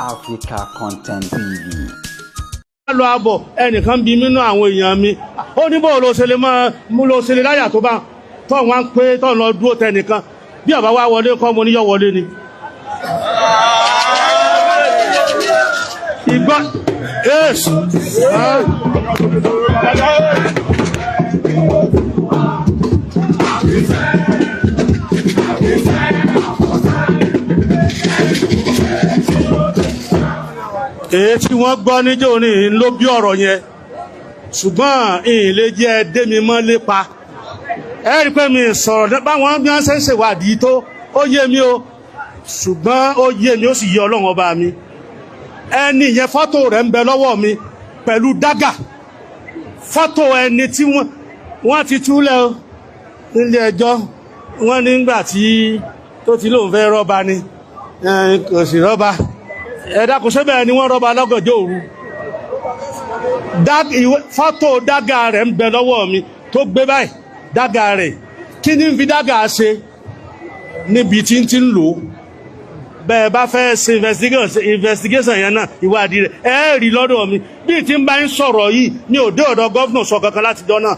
Africa Content TV. Lọ abọ̀ ẹnìkan bí mínú àwọn èèyàn mi, ó ní bóò ló ṣe lè máa mú ló ṣe lè láyà tó bá tọ́ wọn pé tọ́ lọ dúró tẹnìkan bí ọba wa wọlé kọ́ mo níyọ̀ wọlé ni. Ìgbọ́ èsì. Èyí tí wọ́n gbọ́ níjọ́ ní ló bí ọ̀rọ̀ yẹn, ṣùgbọ́n ìyìn lè jẹ́ dé mi mọ́ lépa. Ẹ rí pé mi sọ̀rọ̀ báwọn bí wọ́n ṣe ń ṣèwádìí tó, ó yé mi o, ṣùgbọ́n ó yé mi, ó sì yé Ọlọ́run ọba mi. Ẹni yẹn, fọ́tò rẹ̀ ń bẹ lọ́wọ́ mi pẹ̀lú dágà. Fọ́tò ẹni tí wọ́n ti túlẹ̀ o nílé ẹjọ́. Wọ́n nígbà tí tó ti lóun fẹ́ rọ́ba ni kò sì rọ́ba. Ẹ dákun, síbẹ̀ ni wọ́n rọ́ba lọ́gànjọ́ òru? Fọ́tò dágà rẹ̀ ń bẹ lọ́wọ́ mi tó gbé báyìí. Dágà rẹ̀, kí ni ń fi dágà ṣe níbi tí ń ti ń lò ó? Bẹ́ẹ̀ bá fẹ́ ṣe investigation yẹn náà, ìwádìí rẹ̀ ẹ rí lọ́dọ̀ mi. Bí tí ń bá ń sọ̀rọ̀ yìí, mi ò dé ọ̀dọ̀ governor sọ kankan láti jọ náà,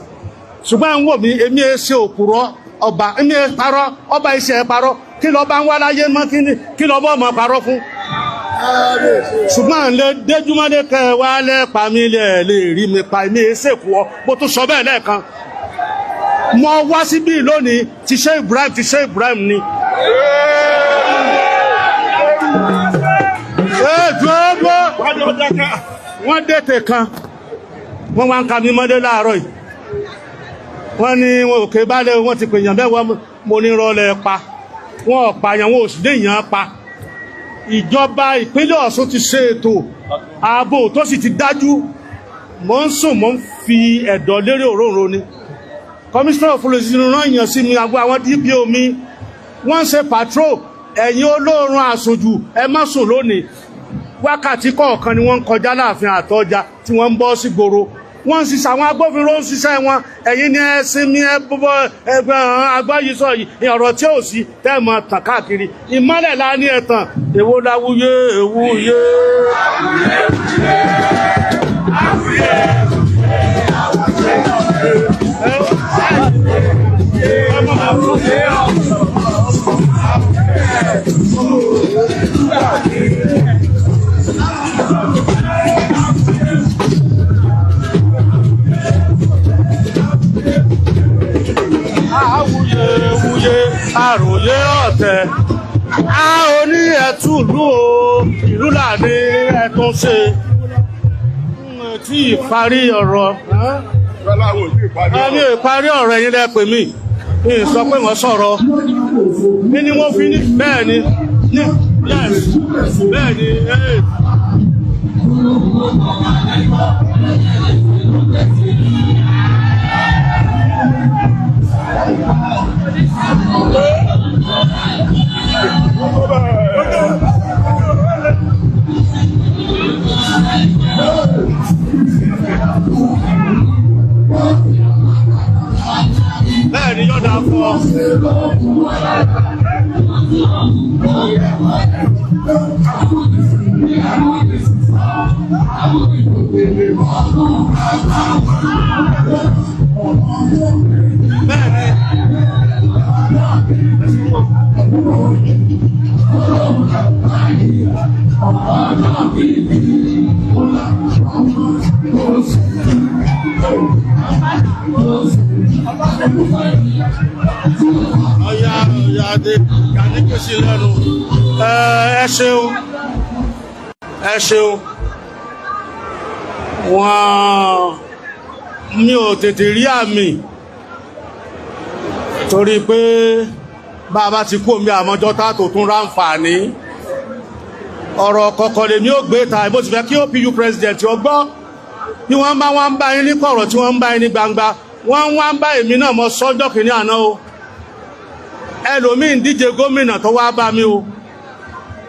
ṣùgbọ́n ń wò mí, èmi ẹ ṣe òpùrọ̀ ọba, èmi ẹ parọ́ ọba, iṣẹ́ ẹ parọ́. Kí lọ́ọ́ bá ń wá láyé mọ́? Kí lọ́ọ́ bọ́ ọmọ parọ́ fún? Ṣùgbọ́n lè déjúmọ́lé kẹ wá lẹ́pa mi lẹ̀ lè rí mi pa. Èmi ẹ ṣèkú ọ, mo tún sọ bẹ́ẹ̀ lẹ́ẹ̀kan. Mo wá síbí lónìí ti ṣe Ibrahim, ti ṣe Ibrahim ni. Wọ́n dètè kan, wọ́n wá ń ka mi mọ́lé láàárọ̀ yìí. Wọ́n ní wọn ò ké balẹ̀, wọ́n ti pèèyàn bẹ́ẹ̀. Wọ́n mo ní rọlẹ̀ pa, wọ́n ò pààyàn, wọn ò sì léèyàn pa. Ìjọba ìpínlẹ̀ Ọ̀ṣun ti ṣe ètò ààbò tó sì ti dájú. Mo ń sùn, mo ń fi ẹ̀dọ̀ lérí òróǹro ni. Commissioner of Police rán èèyàn sí mi, àgbo àwọn DPO mi, wọ́n ń ṣe patrol. Ẹ̀yin olóorun àsùnjù, ẹ má sùn lónìí. Wákàtí kọ̀ọ̀kan ni wọ́n ń kọjá láàfin àtọ́jà tí wọ́n ń bọ́ sí gbòòrò. Wọ́n ń ṣiṣẹ́, àwọn agbófinró ń ṣiṣẹ́ wọn. Ẹ̀yin ni ẹ sinmi, ẹ bọ́ ẹgbẹ́ agbáyísọ yìí, ọ̀rọ̀ tí ò sí tẹ́ mọ̀ tàn káàkiri. Ìmọ́lẹ̀ la ní ẹ̀tàn. Èwo láwùyé èwúyé. Awuyewuye, àròyé ọ̀tẹ̀, a ò ní ẹ̀túlú o, ìlú là ní ẹ̀tún ṣe tí ìparí ọ̀rọ̀. Ẹni ìparí ọ̀rọ̀, ẹ̀yin lẹ pè mí ní sọ pé wọ́n sọ̀rọ̀ ní wọ́n fi ní bẹ́ẹ̀ ni, yes, bẹ́ẹ̀ ni. Bẹ́ẹ̀ ni, yọ̀dà fún ọ. Bẹ́ẹ̀ ni. Ọ̀yà ọ̀yà adé kàní kò sí lẹ́nu. Ẹ ṣeun, ẹ ṣeun. Wọ́n mi ò tètè rí àmì torí pé bá a bá ti kú omi àmọ́jọ́ tá tó tún ráǹfààní ọ̀rọ̀ kọ̀ọ̀kan lèmi ò gbé ta. Bó ti fẹ́ kí OPU president ó gbọ́ bí wọ́n bá wọ́n ń bá yín ní kọ̀rọ̀, tí wọ́n ń bá yín ní gbangba, wọ́n wá ń bá èmi náà mọ sọ́jọ́ kìíní àná o. Ẹlòmíín díje gómìnà tó wá bá mi o,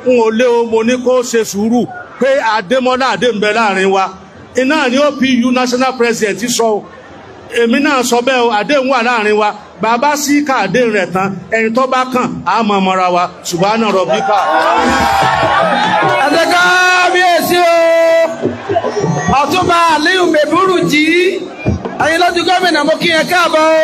n ò lé o. Mo ní kó ṣe sùúrù pé Adémọ́lá Adé ń bẹ láàrin wa. Iná ní OPU national president sọ o, èmi náà sọ bẹ́ẹ̀ o. Àdéhùn wà láàrin wa. Bàbá sí ká àdéhùn rẹ̀ tán, ẹni tó bá kàn á mọ̀ mọ́ra wa. Subhana rabbika. Ẹ jẹ́ ká Ọ̀túnba Aliyu Mẹ̀búrú jí ẹ̀yin lójú gómìnà, mo kí yẹn káàbọ̀ o.